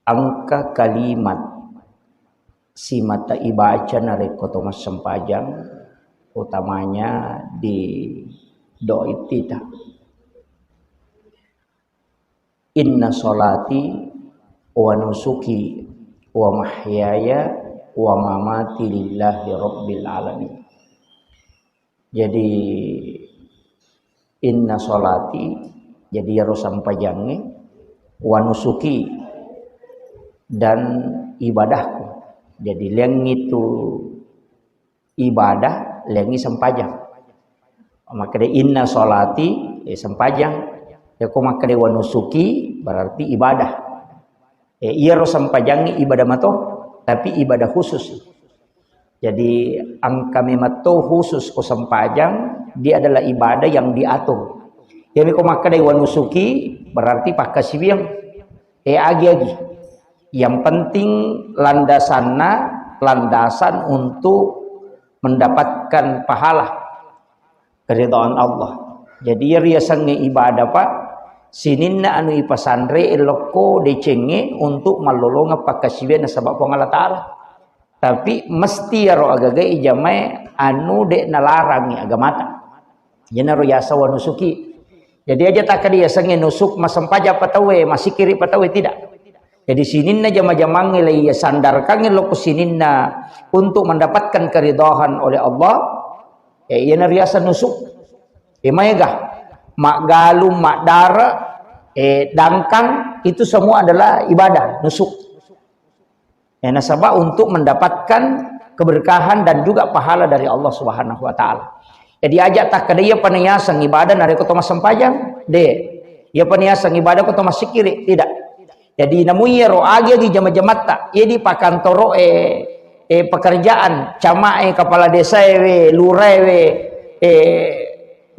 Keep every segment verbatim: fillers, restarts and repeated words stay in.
Engka kalimat simata ibaca narekko to massempajang, utamanya di doa iftitah. "Inna sholati wa nusuki wa mahyaya wa mamati lillahi rabbil alamin." Jadi, "Inna sholati", jadi iyaro sempajangnge, "wa nusuki", dan ibadahku. Jadi, lengngi tu ibadah, lengngi sempajang. Makkeda, "Inna sholati", eh, sempajang. Yako makkeda, "Wa nusuki", berarti ibadah. Eh, iyaro sempajangnge ibadah mato, tapi ibadah khusus. Jadi, engka memetto khusus ko sempajang, dia adalah ibadah yang diatur. Jadi, ko makkeda, "Wa nusuki", berarti pakkasiwiang. Eh, agi-agi. Yang penting landasanna, landasan untuk mendapatkan pahala, keridhaan Allah. Jadi, iya riasengnge ibadah, Pak, sininna anu ipasanre lokko decengnge untuk mallolongeng pakkasiwiang nasaba Puang Allah Ta'ala. Tapi mesti iyaro agaga ijamae anu de' nalarangi agamata. Iyanaro yaseng wa nusuki. Jadi aja takkeda yasengnge nusuk massempajang pa tauwe, massikkiri pa tauwe, tidak. Jadi sininna jama-jamangnge le iya sandarkangnge lokko sininna untuk mendapatkan keridhaan oleh Allah, eh, iyana riaseng nusuk. Eh, maega, maggalung, maddare, eh, dangkang, itu semua adalah ibadah, nusuk. Ya, nasaba untuk mendapatkan keberkahan dan juga pahala dari Allah Subhanahu wa Ta'ala. Jadi, aja takkeda iya pa niyaseng ibadah narekko to massempajang, de. Iya pa niyaseng ibadah ko to massikkiri, tidak. Jadi, namu iyaro agi-agi jama-jamatta, iya di pakantoro e, e, pekerjaan, cama e, kepala desa e we, lura e we, e,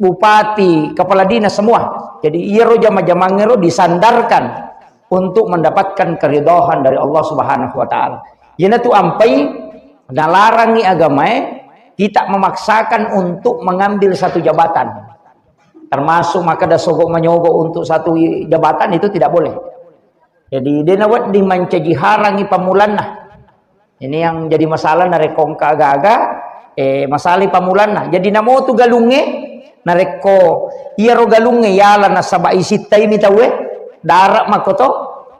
bupati, kepala dinas, semua. Jadi, iyaro jama-jamangngero disandarkan untuk mendapatkan keridhaan dari Allah Subhanahu wa Ta'ala. Iyanatu ampai nalarangi agamae kita memaksakan untuk mengambil satu jabatan. Termasuk makkeda sogo manyogo untuk satu jabatan, itu tidak boleh. Jadi, de' nawedding mancaji harangi pammulanna. Ini yang jadi masalah narekko engka aga-aga, eh, masalah pammulanna. Jadi, namotu galungnge, narekko iyaro galungnge yala nasaba isittaimi tauwe, dara makkoto,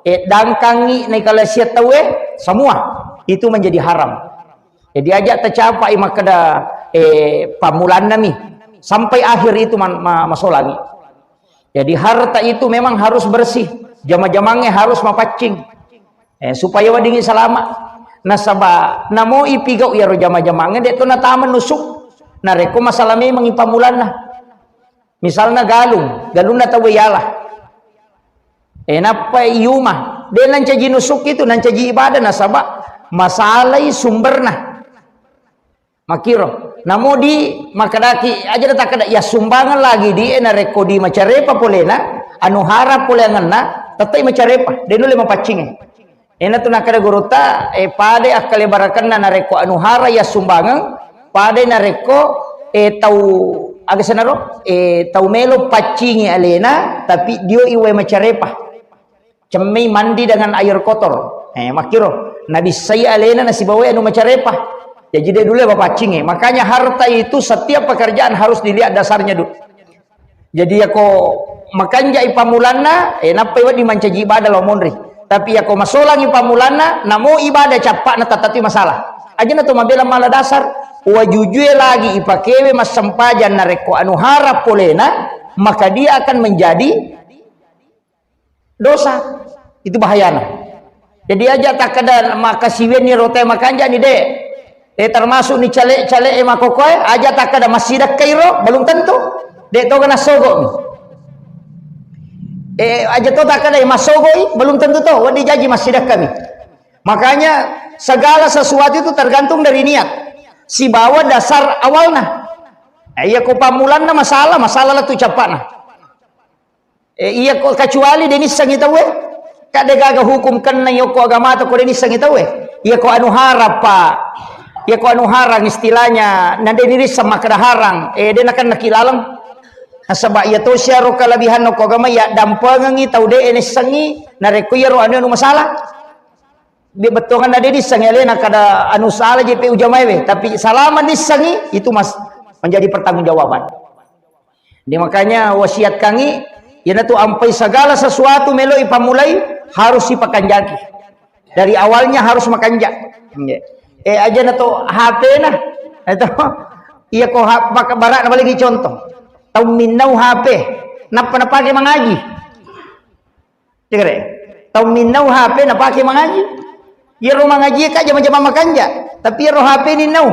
eh, dangkangngi naikalasiang tauwe, semua itu menjadi haram. Jadi, aja tacapai makkeda, eh, pammulannami, sampai akhir itu man-, ma-, masolangi. Jadi, harta itu memang harus bersih. Jama-jamangnge harus mapaccing. Eh, supaya weddingngi salama. Nasaba, namo ipigau iyaro jama-jamangnge, de' to natama nusuk. Narekko masalah memangngi pammulanna. Misalna galung, galunna tauwe yala. Eh, nappa iyuma. De' nancaji nusuk itu, nancaji ibadah. Nasaba, masalai sumberna. Makkiro. Namo di makkedaki, aja takkeda, ya sumbangeng lagi di e narekko di macarepa polena, anu hara poleangenna, tettai macarepa, de' nulle mapaccingi. Enatu nakkeda gurutta, eh, padai akkalebarakenna narekko anu hara ya sumbangeng, padai narekko, eh, tau, aga senaro, eh, tau melo paccingi alena, tapi dio iwai macarepa. Cemmei mandi dengan air kotor. Eh, makkiro. Nabissai alena nasibawai anu macarepa. Jaji de' nulle mapaccingi. Makanya harta itu setiap pekerjaan harus dilihat dasarnya dulu. Jadi yako makanjai pammulanna, eh, nappai wedding mancaji ibadah lao monri. Tapi yako masolangi pammulanna, namo ibadah cappa'na tattatu masalah. Ajana to mabela mala dasar, wajujue lagi ipakewe massempajang narekko anu hara polena, maka dia akan menjadi dosa. Itu bahayana. Jadi aja takkeda makasiwianni rote makanjani, de. Eh, termasuk ni cale-cale e makokoe, aja takkeda massidekkai ro, belum tentu. De' to kena sogo. Eh, aja to takkeda masogoi, belum tentu to. Wedding jaji massidekkami. Makanya segala sesuatu itu tergantung dari niat. Sibawa dasar awalna. Eh, iya ko pammulanna masalah, masalah lettu cappa'na. Eh, iya ko kecuali de' nissengi tauwe. Ka de' gaga hukum kenna yoko agamata ko de' nissengi tauwe. Iya ko anu harappa. Iya ko anu harang istilahnya, na de' nirisseng makkeda harang. Eh, de' nakenna ki laleng. Nasaba iya to siaro kelebihan ko agama, ya dampengengi tau de' nissengi, narekko iyaro anu, anu masalah. Bettuanna de dissengi alena kada anu sala je pe ujamaewe, tapi salama dissengi itu mas menjadi pertanggungjawaban. Jadi makanya wasiatkangi, iyanatu ampai segala sesuatu melo ipammulai harus sipakanjaki. Dari awalnya harus makanja. Nggih. Eh, aja na to H P na. Itu. Iya ko ha-, maka barak na balik contoh. Tau minnau H P. Nappa napake mangaji. Cekere. Tau minnau H P napake mangaji. Iyaro mangaji ka jama-jama makanja. Tapi iyaro H P ninnau.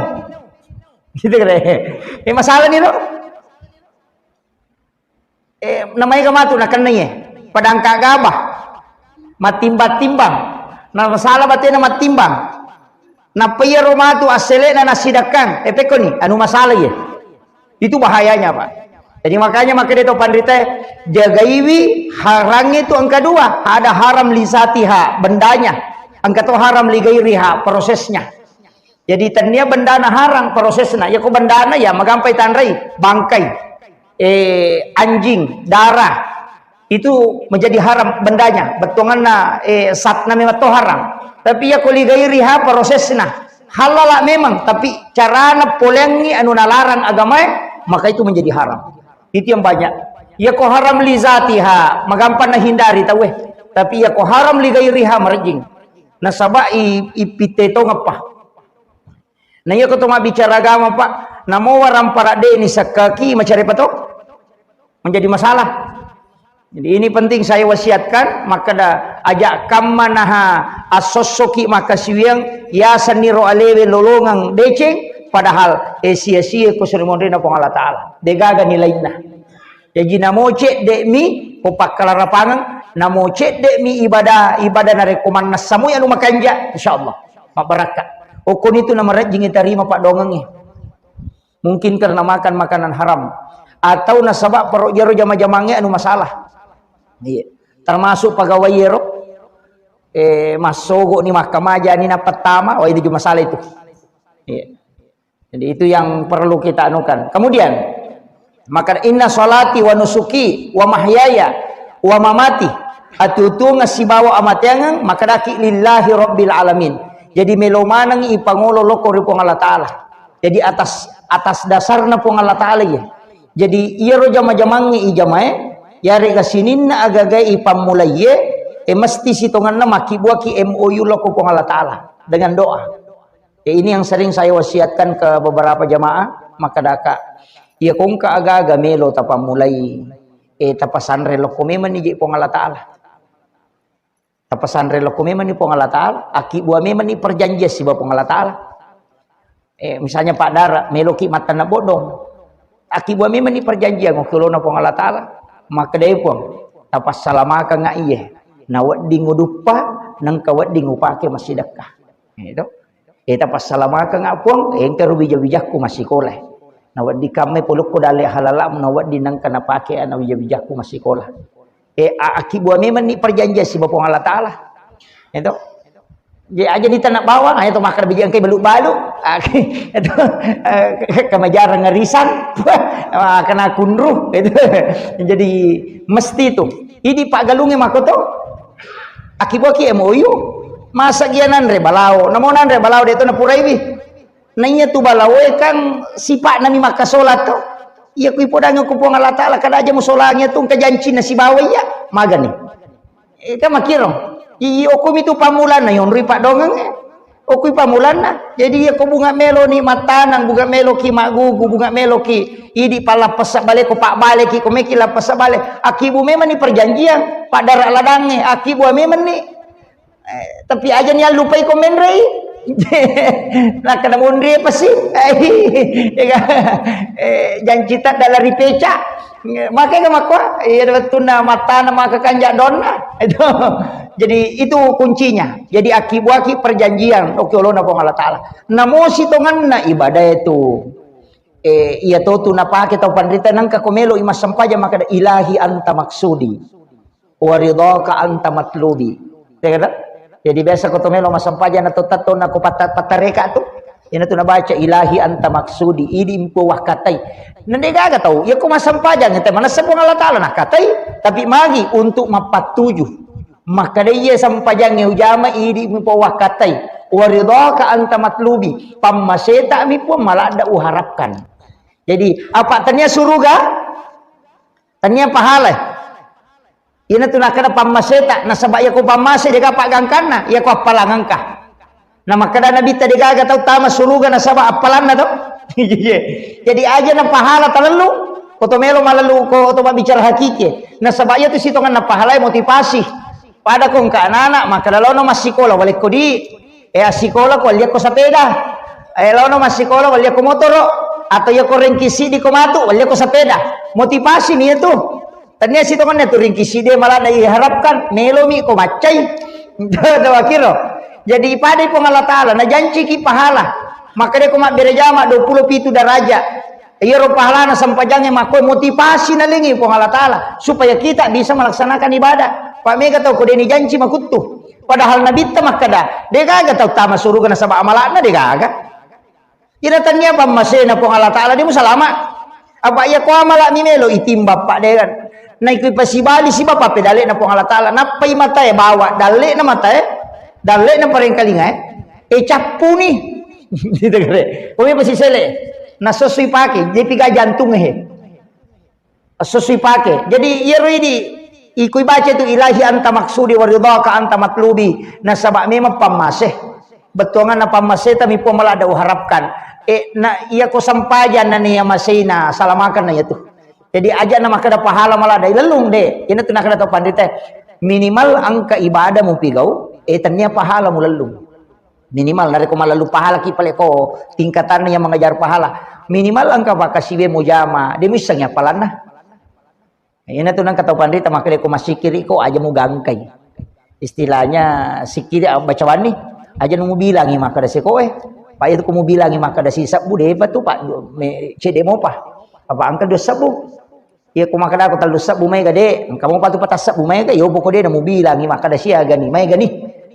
Gitu kere. Eh, masalah ni lo. Eh, namai ka matu nakenna iye. Padangka gabah. Mattimbang-timbang. Na masalah batena mattimbang. Nappa iyaro matu assele'na nassidakkang. Eh, pekkoni, anu masalah iye. Itu bahayanya, Pak. Jadi makanya makkeda to panrita, jagaiwi harang itu engka dua. Ada haram lizatiha, bendanya. Engka to haram ligairiha, prosesnya. Jadi tennia bendana harang prosesna. Ya ko bendana ya magampai tanrai, bangkai, eh, anjing, darah. Itu menjadi haram bendanya. Bettuanna, eh, satna memang to haram. Tapi ya ko ligairiha prosesna. Halala memang, tapi carana poleangi anu nalarang agamae, maka itu menjadi haram. Itu yang banyak. Ya ko haram lizatiha, magampanna hindari tauwe. Tapi ya ko haram ligairiha marejjing. Nasaba i, ipitte tongeppa. Na iya ko to mabbicara agama, Pak, namo warampara de ni sakkaki macare pato menjadi masalah. Jadi ini penting saya wasiatkan, makkeda aja kamma naha assossoki makkasiwiang, yasenni ro alewe lolongeng deceng, padahal, eh, sia-sia ko suri monrena Puang Allah Ta'ala. Degaga nilainna. Jaji namo cedde'mi, ko pakkalarapangeng, namo cedde'mi ibadah, ibadah narekko mannessa moi anu makanja, insyaallah, mabbarakka. Okkoni tu namarejjingi tarima paddoangengnge. Mungkin karena makan makanan haram. Atau nasaba paro jaro jama-jamangnge anu masalah. Iya. Termasuk pegawai ero, eh, massogo ni makkamaja ni napettama, oh, ini juga masalah itu. Iya. Jadi itu yang perlu kita anukan. Kemudian, maka inna salati wa nusuki wa mahyaya wa mamati, atutunga sibawa amateangeng, maka daki lillahi rabbil alamin. Jadi melo maneng ipangolo loko ri Puang Allah Ta'ala. Jadi atas, atas dasarna Puang Allah Ta'ala ya. Jadi iyaro jama-jamangnge ijamae, yarega sininna agagae ipammulaiye, e mesti sitongenna makkibuaki M O U loko Puang Allah Ta'ala dengan doa. Ya, ini yang sering saya wasiatkan ke beberapa jamaah, maka daka, iya kongka aga-aga melo tapammulai, eh, tapasanre lokko memang ni je Puang Allah Ta'ala. Tapasanre lokko memang ni Puang Allah Ta'ala, akibua memang ni perjanjian siba Puang Allah Ta'ala. Eh, misalnya Pak Dara, meloki mattanna bodong. Akibua memang ni perjanjian, okkolona Puang Allah Ta'ala. Maka dai Puang, tapassalamakang iye. Na wedding uduppa, nengka wedding upake massidekka. Itu. Eta passalamakeng Puang, engka ro wija-wijakku massikola. Na wedding kamme polokko dalle halalamu, na wedding nengka napake ana wija-wijakku massikola. E, a-, akibua memang ni perjanjian siba Puang Allah Ta'ala. Itu. Jadi aja di tanah bawang, ayo to makan biji engkai balu-balu. Itu, eh, kemajaran ngerisan, ah, kena kunru. Itu. Jadi mesti itu. Idi paggalunge makoto. Akibuaki M O U, masa gia nanre balao, namo nanre balao de to napuraiwi. Naiya tu balaoe kan sipa'na mi makkasola to. Iya kui podangi ko Puang Allah Ta'ala kada aja musolangi tu engka jancinna sibawa iya, magani. Eh, kan makiro. Iya okumi tu pammulanna yonroi paddoangengnge. Okui pammulanna. Jadi iya ko bunga melo ni mattaneng, bunga melo ki maggugu, bunga melo ki idi pallappessa bale ko pabbaleki, ko meki lappessa bale. Akibu memang ni perjanjian, paddara ladangnge, akibu memang ni. Eh, tapi aja ni allupai ko menrei. Nakkeda monri pasi. Eh, janci tadda lari peca. Makanya makua, iya wettunna mattana maka kanja donna. Itu. Jadi itu kuncinya. Jadi akibuaki perjanjian. Oke, olona Puang Allah Ta'ala. Namo sitongenna ibadah itu. Eh, iya to tu napake tau panrita nengka ko melo i massempajang maka ilahi anta maksudi. Wa ridhaka anta matlubi. Ya kan? Jadi biasa ko to melo massempajang na to tatto na ko patta-, pattareka tu. Ina tu nabaca ilahi anta maksudi, idi mpo wakkatai. Nende gaga tau, ya ko massempajang te manessa Puang Allah Ta'ala nakatai, tapi magi untuk mappattuju. Makkeda iya sempajangnge ujama idi mi puang wakkattai. Waridhaka anta matlubi. Pammaseta mi puang maladda uharapkan. Jadi, apa tania suruga? Tania pahala. Ina tu nakkeda pammaseta, nasaba iya ko pammase dega paggangkanna, iya ko appalangengka. Na makkeda Nabitta degaga tau tama suruga nasaba appalanna to. Iya. Jadi aja na pahala talellu, ko to melo malellu ko to mabbicara hakiki. Nasaba iya tu sitonganna pahala motivasi. Pada ko engka anak-anak, makkeda lono massikola, walekko di, eh, assikola ko, walliakko sepeda. Eh, lono massikola, walliakko motoro. Atau iya ko rengki sidi ko matu, walliakko sepeda. Motivasi ni itu. Tania sitonganna tu ringki sidi maladda diharapkan, melomi ko maccai. Tawakiro. Jadi ipadai Puang Allah Ta'ala, najanciki pahala. Makkeda ko mabbere jama dua puluh pitu daraja. Iyaro pahalana sempajangnge makkoe motivasi nalengi Puang Allah Ta'ala supaya kita bisa melaksanakan ibadah. Pak mega tau ko deni janci makuttu. Padahal Nabitta makkeda, degaga tau tama suruga nasaba amalakna degaga. Ina tania pammasena Puang Allah Ta'ala, de musalama. Apa iya ko amala mi melo itimba, Pak, de kan. Na iko ipasibali siba pappedalle'na Puang Allah Ta'ala. Nappai matae bawa, dalle'na matae, dalle'na parengkalingae. E cappuni. Gitu kare. Kowe pasti sele. Nasosui pake, jepi ga jantung he. Esso sipake. Jadi iyaro idi iko ibaca tu, "Ilahi anta maksudi wa ridhaka anta matlubi." Nasaba memang pammase. Bettuanganna pammaseta mi Puang maladda uharapkan. E, na iya ko sampajang na nia maseina salamakan na iya tu. Jadi aja na makkeda pahala maladda ilellung de. Ina tu nakkeda to pandita. Minimal engka ibadah mupigau, e, tania pahala mulellung. Minimal narekko malellu pahala ki pale ko tingkatanna yang mengejar pahala. Minimal engka pakkasiwe mujama, de muissengi appalanna. Ina tu nengka tau panrita makkeda ko massikiri ko aja mugangkai. Istilahnya sikiri, ah, bacawanni aja nu mubilangi makkeda sekoe. Pak itu ko mubilangi makkeda sisebbu depa tu Pak, me, cede mopa. Apa engka dua sebbu. Iya ko makkedako tellu sebbu maega de, engka mopa tu pata sebbu maega, yo poko de namubilangi makkeda siagani maegani.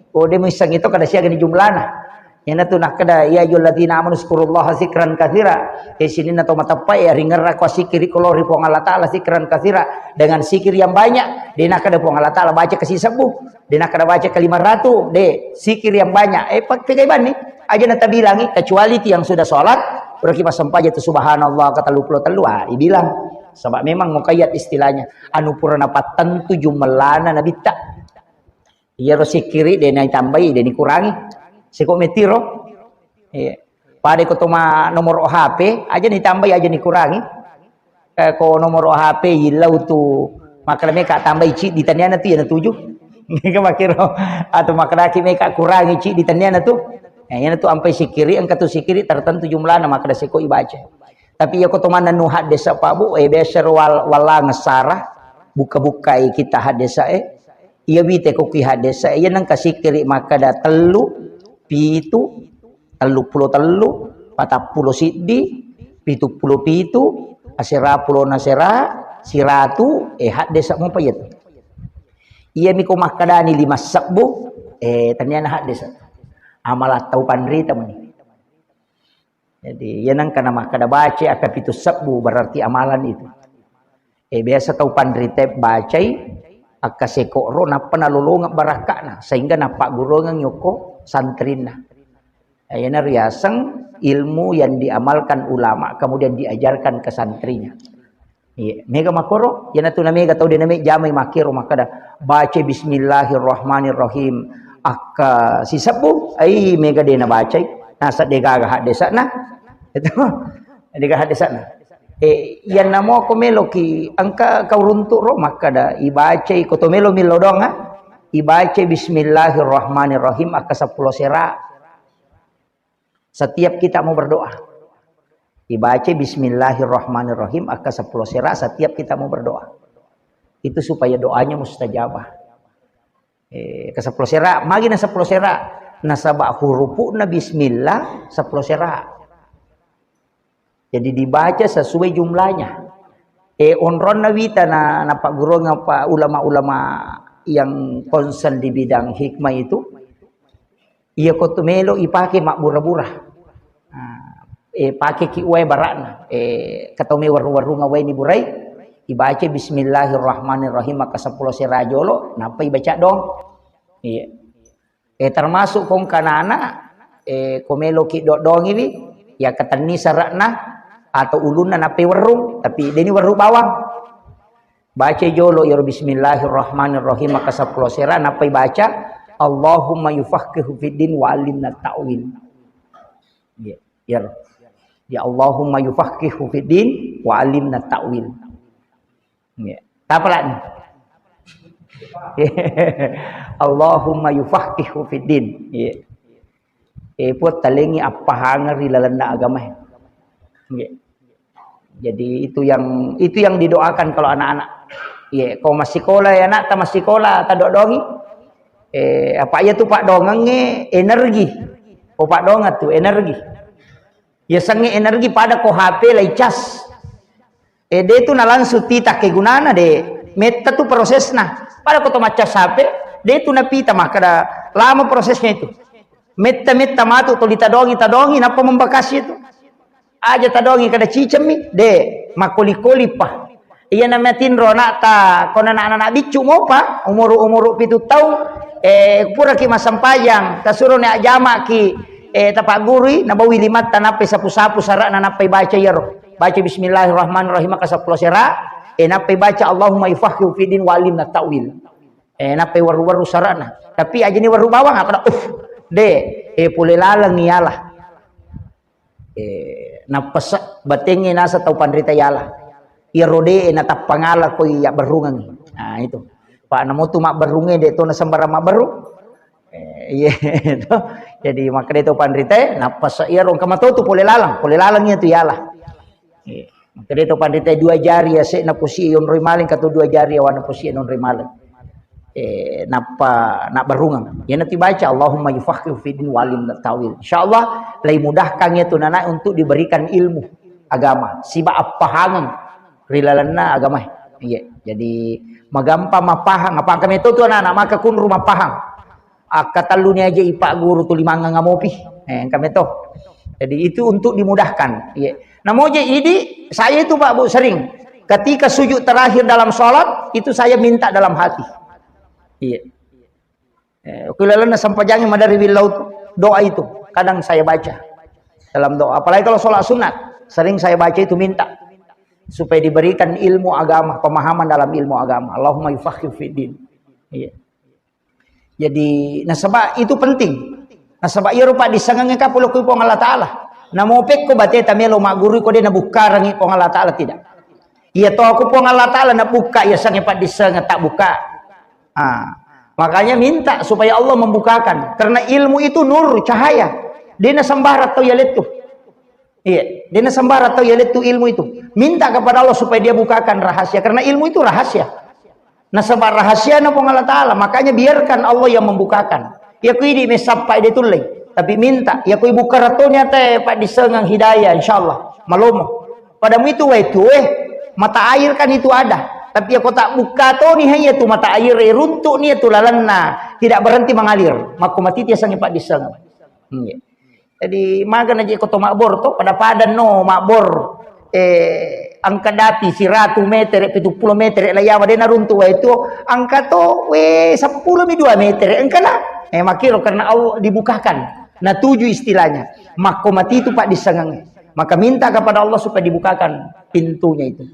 Ko de muissengi to kada siagani jumlana. Iyana tu nakkeda, "Ya ayyuhalladzina amanu dzkurullaha dzikran katsira." E sininna to mateppa e, ringerrako sikkiri ko lao ri Puang Allah Taala dzikran katsira, dengan zikir yang banyak. De nakkeda Puang Allah Taala baca ke sisebbu, de nakkeda baca ke lima ratu, de zikir yang banyak. E, pak-, pegai banni, aja natabilangi, kecuali ti yang sudah sholat, puraki massempajang tu subhanallah ke tellu pulo tellu, ah, dibilang. Sebab memang muqayyad istilahnya. Anu pura napattentu jumellana nabitta. Iyaro sikkiri de naitambai, de nikurangi. Seko metiro. Iya. Pada ko toma nomor H P, aja nitambai, aja nikurangi. Eh, ko nomor H P illau tu makkeda meka tambai ciddi taniana tu iyana tuju. Meka makkiro. Atau makkedaki meka kurangi ciddi taniana tu. Eh, iyana tu ampai sikkiri, engka tu sikkiri tertentu jumlahna makkeda seko ibaca. Tapi iya ko to manennu haddesa, Pak Bu, eh, biasa ro wal-, wallang sara, buka-bukai kita haddesa, eh. Iya wite ko ki haddesa, iya nengka sikkiri makkeda tellu, pitu, tellu pulo tellu, patappulo siddi, pitu pulo pitu, asera pulo nasera, siratu, eh, haddesa mopa iya tu. Iya mi ko makkedani lima sebbu, eh, taniana haddesa. Amala tau panrita meni. Jadi, iya nengka namakkeda baca akka pitu sebbu, berarti amalan itu. Eh, biasa tau panrita bacai akka sekoro, nappa nalolongeng barakka'na, sehingga nappagguruangeng yokko santrinna. Eh, iyana riaseng ilmu yang diamalkan ulama, kemudian diajarkan ke santrinya. Iya, mega makkoro, iyanatu na mega tau de na me jamai makkero makkeda, "Baca bismillahirrahmanirrahim." Akka sisebbu, ai mega de na bacai, nasa de gaga haddesana. Itu, de gaga haddesana. Eh, iyanna mo ko meloki engka kau runtuk ro makkeda, ibacai ko to melo millo doang, ah. Ibacai bismillahirrahmanirrahim akka seppulo sera. Setiap kita mau berdoa. Dibaca bismillahirrahmanirrahim, akka seppulo sera setiap kita mau berdoa. Itu supaya doanya mustajabah. Eh, ke seppulo sera, magi na seppulo sera. Nasaba hurufna bismillah seppulo sera. Jadi dibaca sesuai jumlahnya. Eh, onronna wita na, napagguruang apa ulama-ulama yang concern di bidang hikmah itu, iya ko tu melo ipake mabbura-bura. Nah, eh, pake ki wae barakna. Eh, katau me warung-warung wae ni burai. Ibaca bismillahirrahmanirrahim maka seppulo sera jolo, nappa ibaca dong. Iya. Eh, termasuk kong kanana, eh, ko meloki dodongiwi, ya ketenni serakna atau ulunna nappai werrung, tapi deni werru bawang. Baca jolo iyaro bismillahirrahmanirrahim maka seppulo sera, nappai baca Allahumma yufaqihu fiddin wa alimna ta'wil. Iya, iyaro. Ya Allahumma yufaqihu fiddin wa alimna ta'wil. Iya. Tapalani. Allahumma yufaqihu fiddin. Iya. Eh, Puang talengi appahangeng ri lalenna agama. Iya. Jadi itu yang itu yang didoakan kalau anak-anak. Iya, kau masih sekolah ya nak, masih sekolah tadodongi. Eh, apa iya tu pak dongengnge energi. Oh pak dongan tu energi. Yasengnge energi pada ko H P lai cas. Eh, de tu nalangsung tita kegunana de. Metta tu prosesna. Pada ko to maccas H P, de tu napita makkada lama prosesnya itu. Metta-metta matu tuli tadongi-tadongi nappa membakasi itu. Aja tadongi kada cicemmi, de makkoli-koli pa. Iya namanya tinro anakta, kona anak-anak biccu mopa, umuru-umuru pitu taung, eh, puraki massempajang, tasuroni ajjamaki, eh, tapaggurui, nabawi limatta nappai sapu-sapu sara'na nappai baca iyaro. Baca bismillahirrahmanirrahim, maka seppulo sera, eh, nappai baca Allahumma yufaqihu fiddin wa alimna ta'wil. Eh, nappai waru-waru sara'na. Tapi aja ni waru bawang apa? Uh, de, eh, pole laleng iyalah. Eh, nappasa batengnge nasa tau panrita yala. Iyaro de e natappangala koi yabberrungengngi. Nah, itu. Pak namotu mabberrungnge de to nasembarang mabberrung. Eh, iya, itu. Jadi makkeda to panrita, nappasa iyaro engka matotu pole laleng, pole laleng iya tu yala. Iya. Makkeda to panrita dua jari ase napusi yonroi maleng, kato dua jari awana pusi yonroi maleng. Eh, nappa nabbarungeng. Iyana tibaca Allahumma yufaqihu fiddin wa alim ta'wil. Insyaallah lai mudahkan ya tu nana untuk diberikan ilmu agama. Siba appahangeng ri lalenna agama. Iya. Jadi magampa mapahang apa kami tu tu anak-anak maka kunru mapahang. Akkatelluni aja ipagguru tuli mangngang amopi. Eh, engka meto. Jadi itu untuk dimudahkan. Iya. Namoja idi saya itu Pak Bu sering ketika sujud terakhir dalam sholat itu saya minta dalam hati. Iya. Eh, ku lalenna sempajangi madari willau tu, doa itu kadang saya baca dalam doa. Apalagi kalau sholat sunat, sering saya baca itu minta supaya diberikan ilmu agama, pemahaman dalam ilmu agama. Allahumma yufaqihu fiddin. Iya. Jadi nasaba itu penting. Nasaba iyaro paddissengengnge kapolo ku Puang Allah Taala. Namo pekko bateta melo maggurui ko de nabukkarangi Puang Allah Taala tidak. Iya to aku Puang Allah Taala nabukka iya sange paddissengeng tak buka. Ah, makanya minta supaya Allah membukakan. Karena ilmu itu nur, cahaya. De nasembarang tau yalettu. Iya, de nasembarang tau yalettu ilmu itu. Minta kepada Allah supaya dia bukakan rahasia. Karena ilmu itu rahasia. Nasaba rahasiana Puang Allah Taala, makanya biarkan Allah yang membukakan. Iya ku idi messappa de tullei, tapi minta. Iya ku ibuka ratoni ate paddisengeng hidayah, insyaallah. Malomo. Pada mu itu wae tuwe, mata air kan itu ada. Tapi iya ko tak buka toni hai iya tu mata air, eh, runtuk ni iya tu lalenna, tidak berhenti mengalir. Makko matiti sangi paddisengeng. Iya. Jadi magana je ko to mabbor to, pada-pada no mabbor. Eh, angka dapi siratu meter, pitu pulo meter, layawa de naruntu wae tu, angka to we seppulo mi dua meter, engka na. Eh, makiro karena Allah dibukakan. Nah, tujuh istilahnya. Makko mati itu Pak disengeng. Maka minta kepada Allah supaya dibukakan pintunya itu.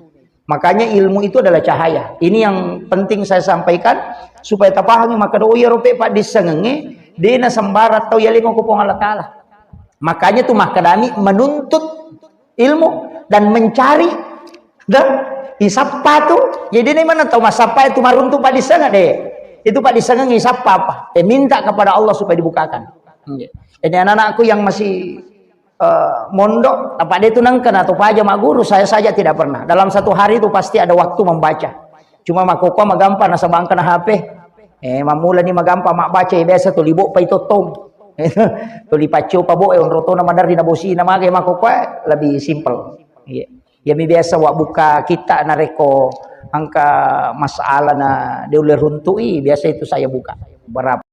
Makanya ilmu itu adalah cahaya. Ini yang penting saya sampaikan supaya tapahangi maka do iya rope Pak disengenge dena sembarang tau yalengo ko Puang Allah Taala. Makanya tu makkedami menuntut ilmu dan mencari dan isappa tu. Jadi ini mana tau masappa itu maruntu Pak disengeng deh. Itu Pak disengeng isappa apa? Eh, minta kepada Allah supaya dibukakan. Ini anak-anakku yang masih eh, mondok, apa dia itu nengken atau paja mak guru, saya saja tidak pernah. Dalam satu hari itu pasti ada waktu membaca. Cuma makkokkoe magampa nasaba engkana H P. Eh, mammula ni magampa mak baca, eh, biasa tuli bo pai tottong. Tuli paccio pa bo, eh, onrotona maderri na bosi na mage makkokkoe lebih simple. Iya. Ya mi biasa wa buka kita narekko engka masalah na diulle runtui, biasa itu saya buka. Berapa